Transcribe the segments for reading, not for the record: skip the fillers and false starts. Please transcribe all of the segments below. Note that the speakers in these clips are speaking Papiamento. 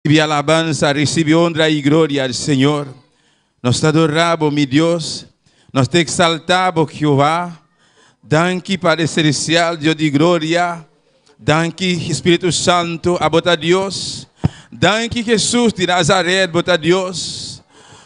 Recibi alabanza, recibi honra y gloria al Señor. Nos ta adorabo, mi Dios. Nos ta exaltabo, Jehová. Danki, Padre Celestial, Dios di gloria. Danki, Spiritu Santo, abo ta Dios. Danki, Jesus di Nazaret, bo ta Dios.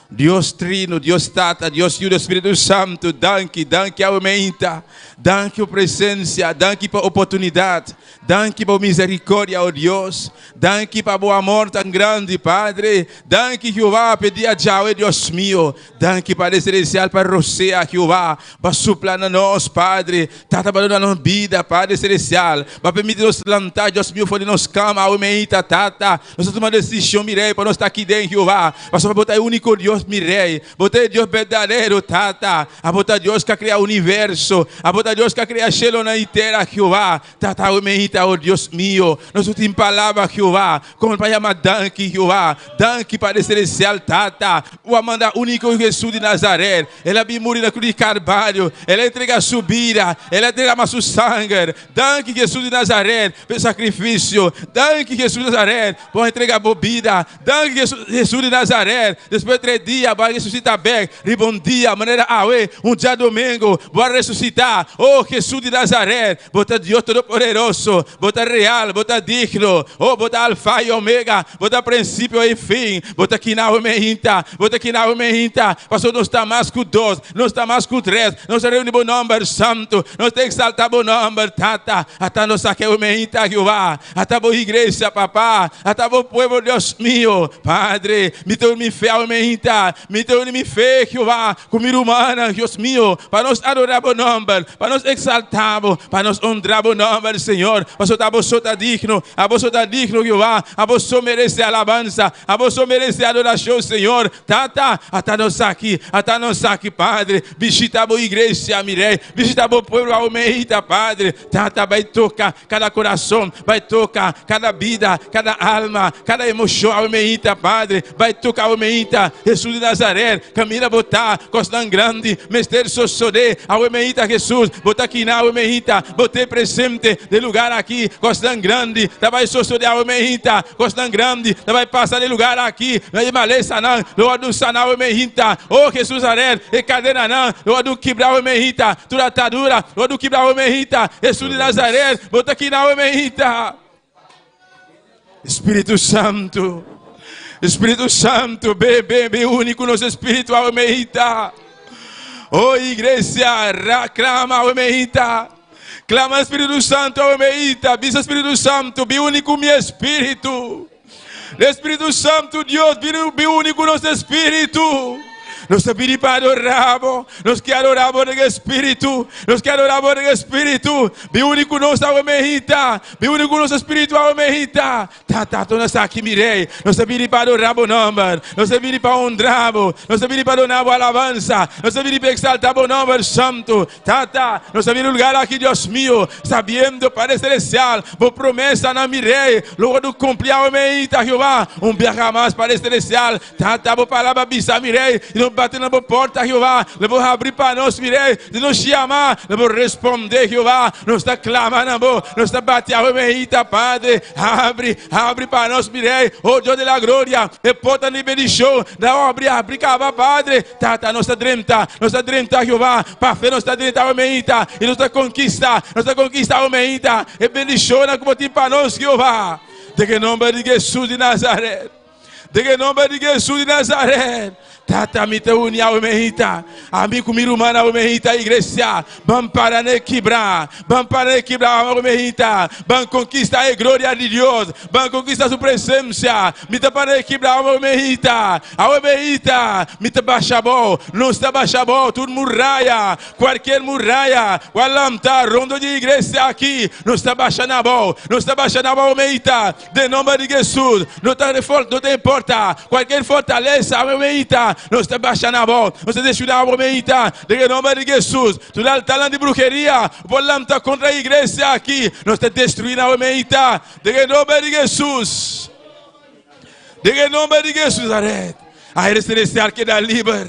Dios Trino, Dios Tata, Dios Yu, Spiritu Santo, danki, danki aumenta. Danki presencia, danki pa oportunidad. Danki pa misericordia, oh Dios. Danki pa bo amor tan grandi, Padre. Danki, Jehová, pa e dia djawe, Dios mio. Danki, Padre Celestial, pa rosea, Jehová. Pa supla na nos, Padre. Tata, pa duna nos bida, Padre Celestial. Pa permiti nos lanta, Dios mio, for di nos cama, awe meita, Tata. Nos a tuma decision, mi Rey, pa nos ta aki den, Jehová. Pasobra bo ta e unico Dios, mi Rey. Bo ta e Dios berdadero, Tata. Abo ta Dios cu a crea universo. Abo ta Dios cu a crea cielonan y tera, Jehová. Tata, awe meita, oh Dios mio. Nos no tin palabra, Jehová, kon pa yama danki, Jehová. Danki, Padre Celestial, Tata. Bo a manda úniko Yu Jesús di Nazaret. El a bin muri na cruz di Calvario. El a entrega su bida. El a derama su sanger. Danki, Jesús di Nazaret, pa e sacrificio. Danki, Jesús di Nazaret, bo a entrega bo bida. Danki, Jesús di Nazaret. Despues di tres dia, bo a resucita bek. Riba un dia, manera awe, un djadomingo, bo a resucita. Oh, Jesús di Nazaret, bo ta Dios Todopoderoso. Bo ta real, bo ta digno. Oh, bo ta Alfa y Omega. Bo ta principio y fin. Bo ta kina awe meinta. Bo ta kina awe meinta. Pasobra nos ta mas cu dos, nos ta mas cu tres. Nos ta reuni bo nomber santo. Nos ta exalta bo nomber, Tata. Ata nos aki awe meinta, Jehová. Ata bo iglesia, Papá. Ata bo pueblo, Dios mio. Padre, mi ta uni mi fe awe meinta. Mi ta uni mi fe, Jehová, cu mi rumannan, Dios mio, pa nos adora bo nomber, pa nos exalta bo, pa nos honra bo nomber, Señor. Pasobra abo so ta digno, abo so ta digno, Jehová. Abo so merece alabansa, abo so merece adoracion, Señor. Tata, ata nos aki, ata nos aki, Padre. Bishita bo iglesia, mi Rey. Bishita bo pueblo awe meita, Padre. Tata, bay toca cada corazon, bay toca cada bida, cada alma, cada emocion awe meita, Padre. Bay toca awe meita, Jesus di Nazaret. Caminda bo ta, cosnan grandi mester sosode awe meita, Jesus. Bo ta kina awe meita, bo te presente den lugar aki. Cosnan grandi ta bay sosode awe meita, cosnan grandi ta bay pasa den lugar aki. No e malesanan lo wordo sana awe meita. Oh, Jesus Nazaret, e cadenanan lo wordo kibra awe meita. Tur atadura lo wordo kibra awe meita. Jesus di Nazaret, bo ta kina awe meita. Spiritu Santo, Spiritu Santo, be, be, be uni cu nos espíritu awe meita. Oh, iglesia, clama awe meita. Clama Spiritu Santo awe meita. Bisa Spiritu Santo, be uni cu mi espíritu. Espíritu Santo, Dios, be uni cu nos espíritu. Nos ta pidi pa adorabo. Nos ke adorabo den espíritu. Nos ke adorabo den espíritu. Be uni cu nos awe meita. Be uni cu nos espíritu awe meita. Tata, tur nos aki, mi Rey. Nos ta bini pa adora bo nomber. Nos ta bini pa honra bo. Nos ta bini pa duna bo alabansa. Nos ta bini pa exalta bo nomber santo. Tata, nos ta bini lugar aki, Dios mio, sabiendo, Padre Celestial, bo promesanan, mi Rey, lo wordo cumpli awe meita, Jehová. Un biaha mas, Padre Celestial, Tata, bo palabra bisa, mi Rey, di nos bati na bo porta, Jehová, lo bo habri pa nos, mi Rey, di nos yama, lo bo responde, Jehová. Nos ta clama na bo, nos ta bati awe meita, Padre, habri, habri pa nos, mi Rey, oh Dios de la gloria, e porta di bendicion, na habri, habri caba, Padre. Tata, nos ta drenta, nos ta drenta, Jehová, pa fe nos ta drenta awe meita, y nos ta conquista, nos ta conquista awe meita, e bendicionnan cu bo tin pa nos, Jehová. Den e nomber di Jesus di Nazaret. Den e nomber di Jesus di Nazaret. Tata, mi ta uni awe meita. Ami cu mi ruman awe meita, iglesia. Ban para na e kibra. Ban para na e kibra awe meita. Ban conquista e gloria di Dios. Ban conquista su presencia. Mi ta para na e kibra awe meita. Awe meita. Mi ta basha abou. Nos ta basha abou. Tur muraya. Cualkier muraya cu a lanta rondo di e iglesia aki, nos ta basha na abou. Nos ta basha na abou meita. Den nomber di Jesus, no ta no ta importa cualkier fortalesa awe meita, nos ta basha na bo, nos ta destruí awe meita, den e nomber di Jesus. Tur altarnan di bruheria por lanta contra e iglesia aki, nos ta destruí awe meita, den e nomber di Jesus. Den e nomber di Jesus, Nazaret, aire celestial keda liber.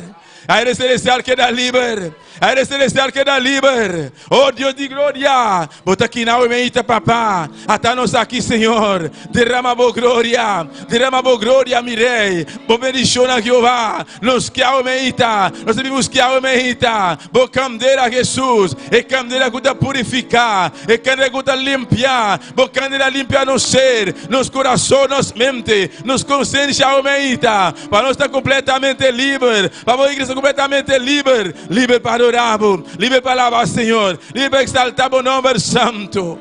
Aire celestial keda liber. Aire celestial keda liber. Oh Dios di gloria, bo ta aki na meita papá. Ata nos aki, Señor. Derama bo gloria. Derama bo gloria, mi rei. Bo bendiciona Jehová. Nos ke awe meita. Nos ta busca awe meita. Bo candela, Jesus. E candela cu ta purifica. E candela cu ta limpia. Bo candela limpia nos ser, nos curason, nos mente, nos conciencia awe meita. Pa nos ta completamente liber. Pa bo iglesia completamente liber. Liber pa adora bo. Liber pa alaba Señor. Liber pa exalta bo nomber santo.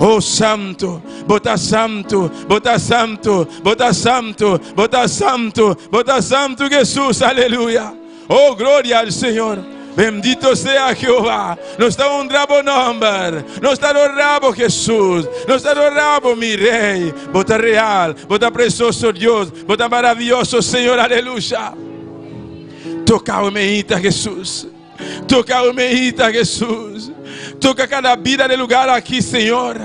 Oh santo, bo ta santo, bo ta santo, bo ta santo, bo ta santo, bo ta santo Jesus, aleluya. Oh gloria al Señor. Bendito sea Jehová. Nos ta honra bo nomber. Nos ta adora bo Jesus. Nos ta adora bo mi Rey. Bo ta real, bo ta precioso Dios, bo ta maravilloso Señor, aleluya. Toca meita Jesus. Toca meita Jesus. Toca cada vida del lugar aqui, Señor.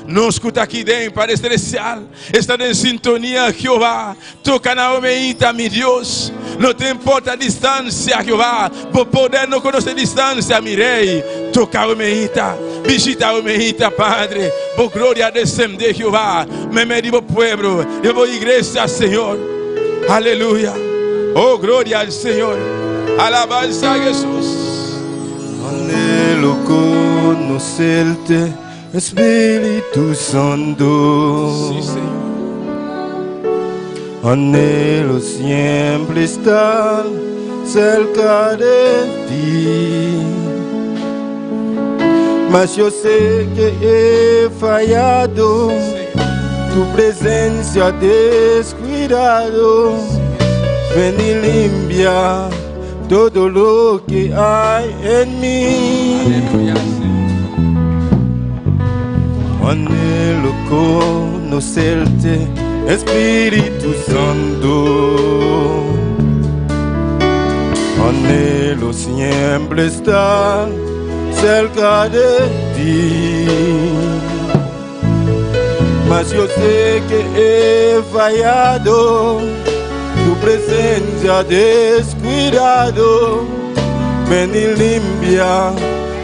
Nos cu ta aki den, Padre Celestial, está en sintonía, Jehová. Toca na meita, mi Dios. No te importa distancia, Jehová. Bo poder no conoce distancia, mi Rey. Toca meita. Visita meita, Padre. Bo gloria descende, Jehová. Me me di bo pueblo, de bo iglesia, Señor. Aleluya. Oh, gloria al Señor. Alabanza a Jesús. Anhelo conocerte, Espíritu Santo. Sí, Señor. Anhelo siempre estar cerca de ti. Mas yo sé que he fallado, tu presencia descuidado. Ven y limpia todo lo que hay en mí. Aleluya, Señor. Anhelo conocerte, Espíritu Santo. Anhelo siempre estar cerca de ti. Mas yo sé que he fallado, tu presencia descuidado. Ven y limpia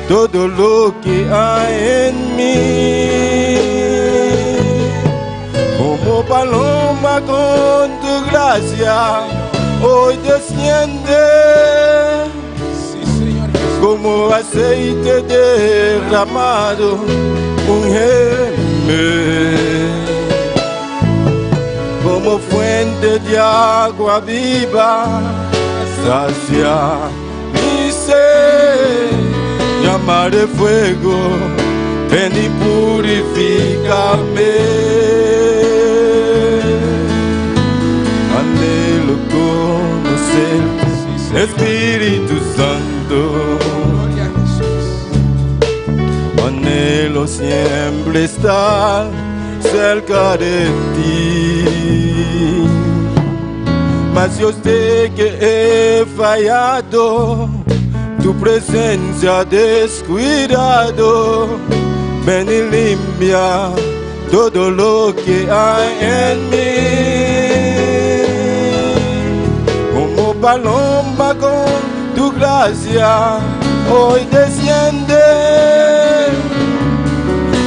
todo lo que hay en mí. Como paloma con tu gracia, hoy desciende. Sí, Señor Jesús. Como aceite derramado, úngeme. Como fuente de agua viva, sacia mi sed. Llama de fuego, ven y purifícame. Anhelo conocerte, Espíritu Santo. Gloria a Jesús. Anhelo siempre estar cerca de ti. Mas yo sé que he fallado, tu presencia descuidado. Ven y limpia todo lo que hay en mí. Como paloma con tu gracia, hoy desciende.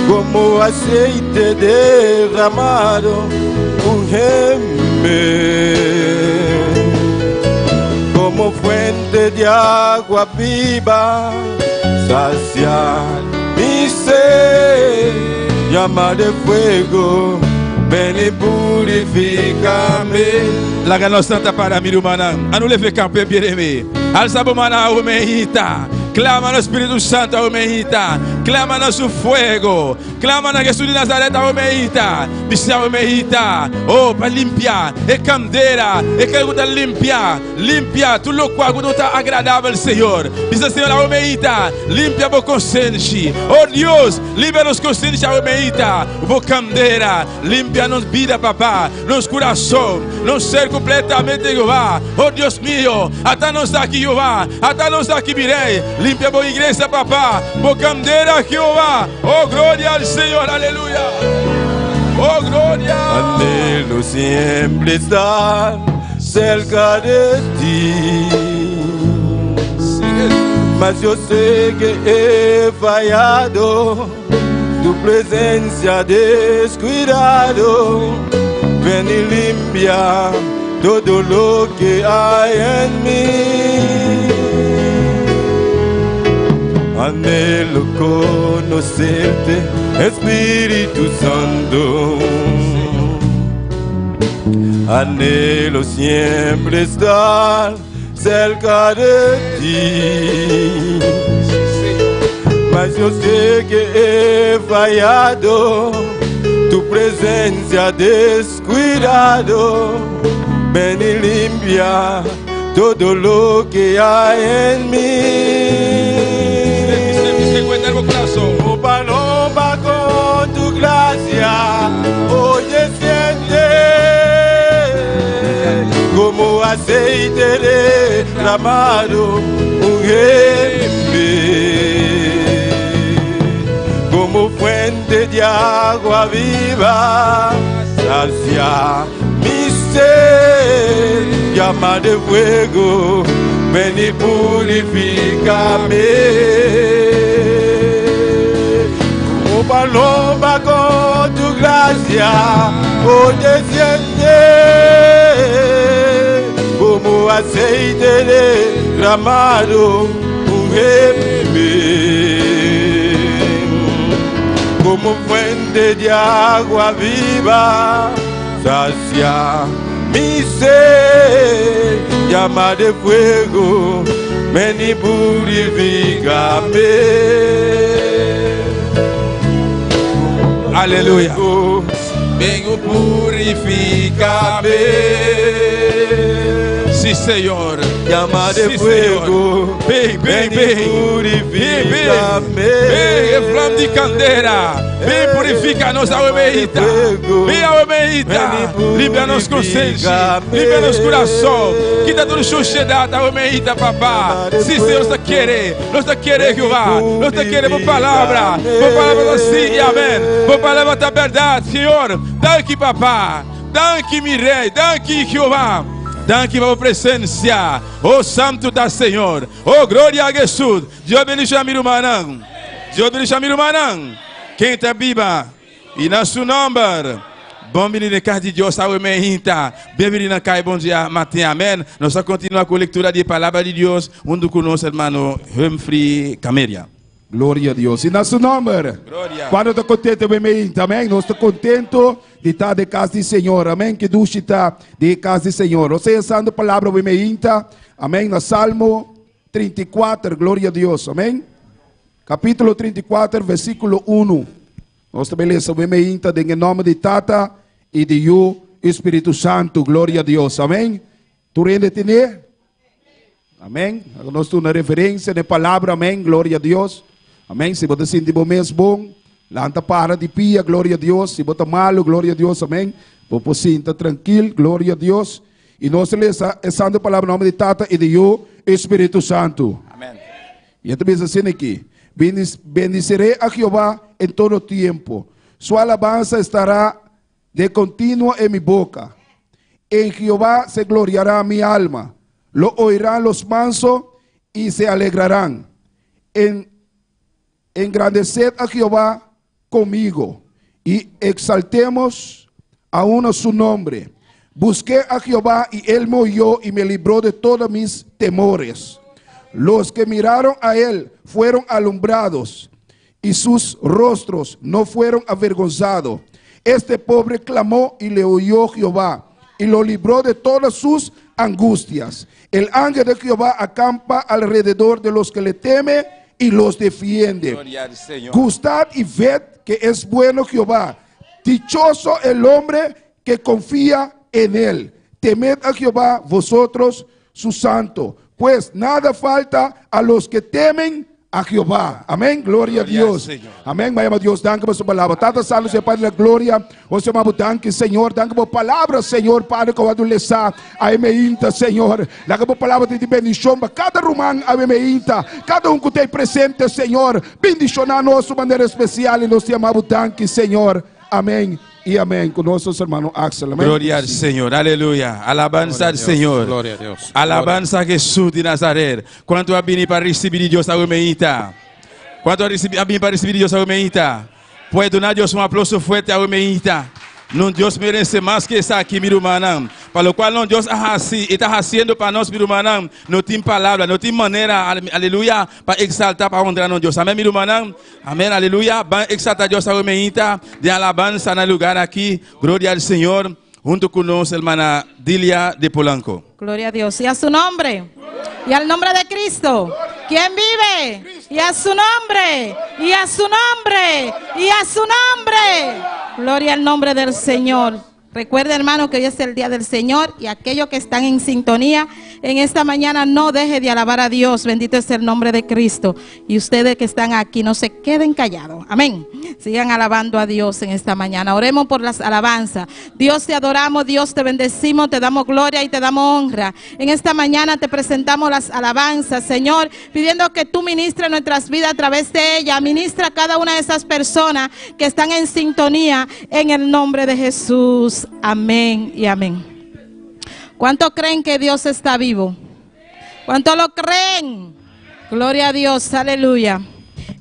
Como aceite derramado, úngeme. Como fuente de agua viva, sacia mi sed. Llama de fuego, ven y purifícame. Laga nos lanta para mi rumannan. Anto leve kampe byeneme. Alsa bo mannan meita. Klama na Spiritu Santu meita. Klama na su fuego. Klama na Jesus di Nazaret meita. Bisa meita. Oh, pa limpia. E kandela. E ku ta limpia. Limpia tur loke ku no ta agradabel, Señor. Bisa Señor meita. Limpia bo konsenshi. Oh Dios, limpia nos konsenshi meita. Bo kandela. Limpia nos bida, Papa. Nos kurason. Nos ser kompletamente, Jehová. Oh Dios mío. Ata nos aki, Jehová. Ata nos aki, mi Rei. Limpia bo iglesia, Papa. Bo kandela, Jehová. Oh, gloria al Señor. Aleluya. Oh, gloria. Anhelo siempre estar cerca de ti. Mas yo sé que he fallado, tu presencia descuidado. Ven y limpia todo lo que hay en mí. Anhelo conocerte, Espíritu Santo. Anhelo siempre estar cerca de ti. Mas yo sé que he fallado, tu presencia descuidado. Ven y limpia todo lo que hay en mí. Oh paloma con tu gracia, hoy desciende como aceite derramado, úngeme como fuente de agua viva, sacia mi sed, llama de fuego, ven y purifícame. Como paloma con tu gracia, hoy desciende como aceite derramado, úngeme como fuente de agua viva, sacia mi sed, llama de fuego, ven y purifícame. Aleluya. Ven y purifícame. Sí, Señor. Llama de Sí, fuego. Señor. Ven, ven, Ven y ven. Ven, ven. purifícame. Ven, flam di candela. Ven, purifica nos awe meita. Ven, awe meita. Limpia nos consciência. Limpia nos coração. Quita toda suciedade, awe meita, papá. Sí, Señor, nos quiere. Nos quiere, Jehová. Nos quiere por palabra. Por palabra sim e amém. Por palabra da verdade, Senhor. Danki, papá. Danki, mi rei. Danki, Jehová. Danki pa bo presencia. Oh, Santo ta Señor. Oh, gloria a Jesús. Dios bendiciona mi rumannan. Dios bendiciona mi rumannan. Ken ta biba. Y na su nomber. Bon bini na cas di Dios, awe mainta. Bon na cas, bon dia, matin, amèn. Nos ta continua cu lectura di palabra di Dios, hunto cu nos ruman Humphrey Cameria. Gloria na Dios. Y na su nomber. Gloria. Cuanto ta contento, bon amèn. Nos ta contento di ta den cas di Señor. Amèn. Ki dushi ta den cas di Señor. Nos ta lesando palabra bon Amèn. Na Salmo 34, gloria na Dios. Amèn. Capítulo 34, versículo 1. Nos ta lesa bon den nomber di Tata y di Yu y Spirito Santo. Gloria na Dios. Amèn. Tur hende tin? Amèn. Nos tin un referencia di palabra. Amèn. Gloria na Dios. Amèn. Si bo ta sinti bo mes bon, lanta para di pia, gloria na Dios. Si bo ta malo, gloria na Dios. Amèn. Bo por sinta trankil, gloria na Dios. Y nos ta lesa e santo palabra na nomber di Tata y di Yu y Spirito Santo. Amèn. Y ta bisa asina aki. Bendeciré a Jehová en todo tiempo. Su alabanza estará de continuo en mi boca. En Jehová se gloriará mi alma. Lo oirán los mansos y se alegrarán. Engrandeced a Jehová conmigo y exaltemos aún su nombre. Busqué a Jehová y él me oyó y me libró de todos mis temores. Los que miraron a él fueron alumbrados y sus rostros no fueron avergonzados. Este pobre clamó y le oyó Jehová y lo libró de todas sus angustias. El ángel de Jehová acampa alrededor de los que le temen y los defiende. Gloria al Señor. Gustad y ved que es bueno Jehová. Dichoso el hombre que confía en él. Temed a Jehová vosotros, su santo. Pues nada falta a los que temen a Jehová. Amèn. Gloria a Gloria al Dios. Señor. Amèn. Mama Dios, danki pa su palabra. Tata Santo, Señor Padre di gloria. O Señor, danki, Señor. Danki pa palabra, Señor Padre, cu a lesa. Awe mainta, Señor. Laga bo palabra di bendicion pa cada ruman awe mainta. Cada un cu ta presente, Señor. Bendiciona nos di manera especial y nos ta yama danki, Señor. Amèn. i amèn. Ku nos nos hermano Axel. Amèn. Gloria al Señor, aleluya. Alabanza al Señor. Gloria a Dios. Alabanza a Jesús de Nazaret. ¿Cuánto ha venido para recibir de Dios awe mainta? ¿Cuánto ha, recibi, ha venido para recibir de Dios awe mainta? Puede donar a Dios un aplauso fuerte awe mainta. No, Dios merece más que esaki, mi rumannan. Para lo cual no, Dios así está haciendo para nos, mi rumannan. No tin palabra, no tin manera, aleluya, pa exalta, pa honra nos Dios. Amén, mi rumannan. Amén, aleluya. Ban exalta Dios awe mainta di alabanza na lugar aki. Gloria al Señor. Hunto cu nos, hermana Dilia de Polanco. Gloria a Dios. Y a su nombre. Y al nombre de Cristo. ¿Quién vive? Y a su nombre. Y a su nombre. Y a su nombre. Gloria al nombre del Señor. Recuerda, hermano, que hoy es el día del Señor y aquellos que están en sintonía en esta mañana, no deje de alabar a Dios. Bendito es el nombre de Cristo. Y ustedes que están aquí, no se queden callados. Amén. Sigan alabando a Dios en esta mañana. Oremos por las alabanzas. Dios, te adoramos, Dios, te bendecimos, te damos gloria y te damos honra. En esta mañana te presentamos las alabanzas, Señor, pidiendo que tú ministres nuestras vidas a través de ella. Ministra a cada una de esas personas que están en sintonía en el nombre de Jesús. Amén y amén. ¿Cuántos creen que Dios está vivo? ¿Cuántos lo creen? Gloria a Dios, aleluya.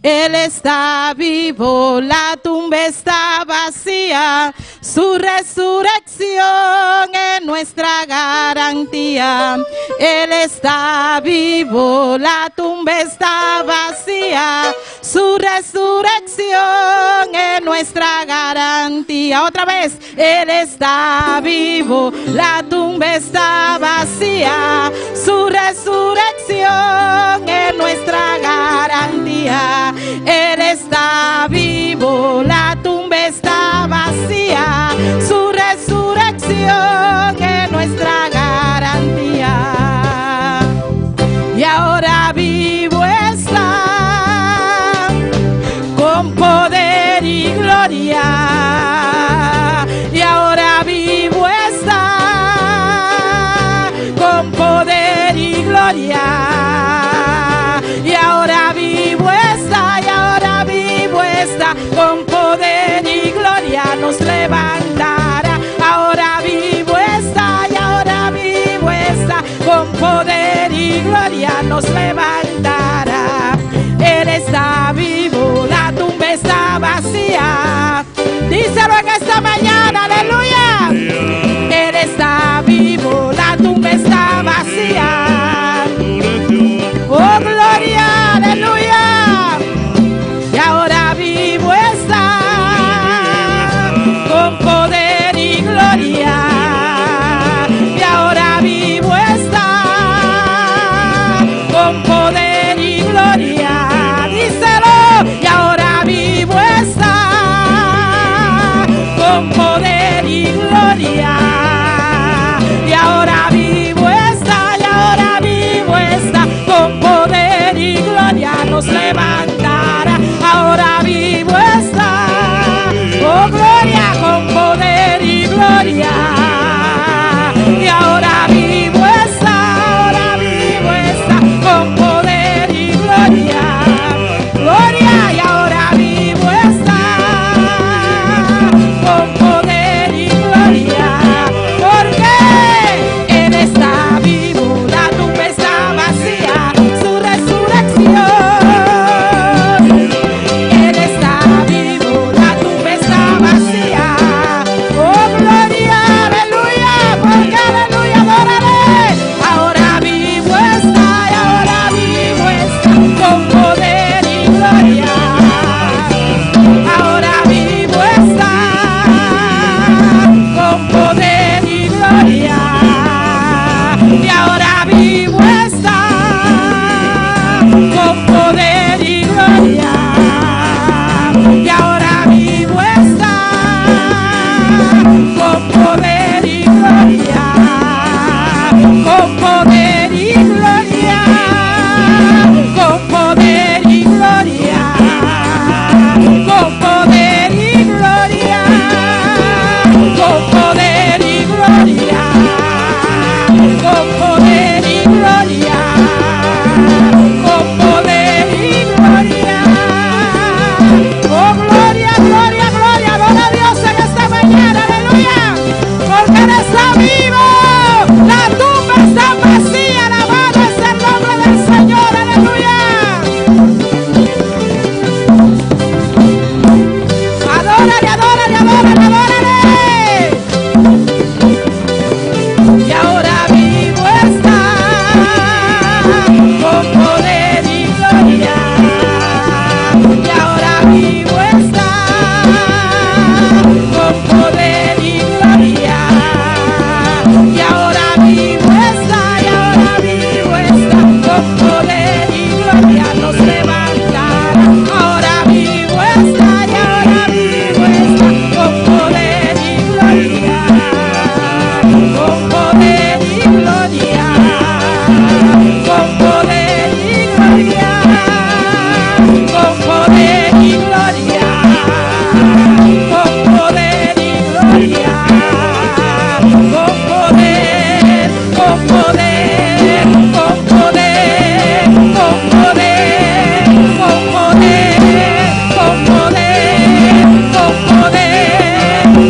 Él está vivo, la tumba está vacía, su resurrección es nuestra garantía. Él está vivo, la tumba está vacía, su resurrección es nuestra garantía. Otra vez, Él está vivo, la tumba está vacía, su resurrección es nuestra garantía. Él está vivo, la tumba está vacía, su resurrección es nuestra garantía. Y ahora vivo está con poder y gloria. Y ahora vivo está con poder y gloria. Y ahora vivo está, y ahora vivo está con poder y gloria nos levantará. Ahora vivo está, y ahora vivo está con poder y gloria nos levantará. Él está vivo, la tumba está vacía. Díselo en esta mañana, aleluya. Él está vivo, la tumba está vacía. Oh, gloria, aleluya. Y ahora vivo está con poder y gloria. Y ahora vivo está con poder y gloria. Díselo. Y ahora vivo está con poder y gloria. Y ahora vivo está, y ahora vivo está con poder y gloria nos levantará. Ahora vivo está, oh gloria, con poder.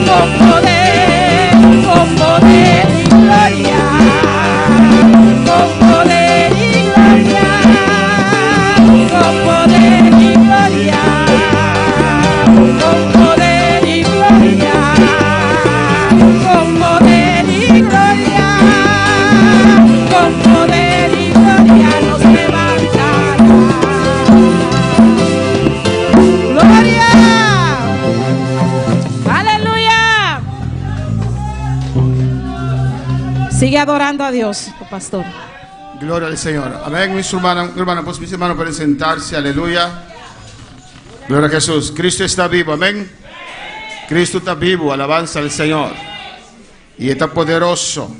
Con poder, con poder y gloria. Con poder y gloria. Con poder y gloria. Con poder y gloria. Con poder y gloria. Con poder y gloria nos levantará. Gloria. Aleluya. Sigue adorando a Dios, pastor. Gloria al Señor. Amén, mis hermanos, hermanos, pues mis hermanos pueden sentarse, aleluya. Gloria a Jesús. Cristo está vivo, amén. Cristo está vivo, alabanza al Señor. Y está poderoso.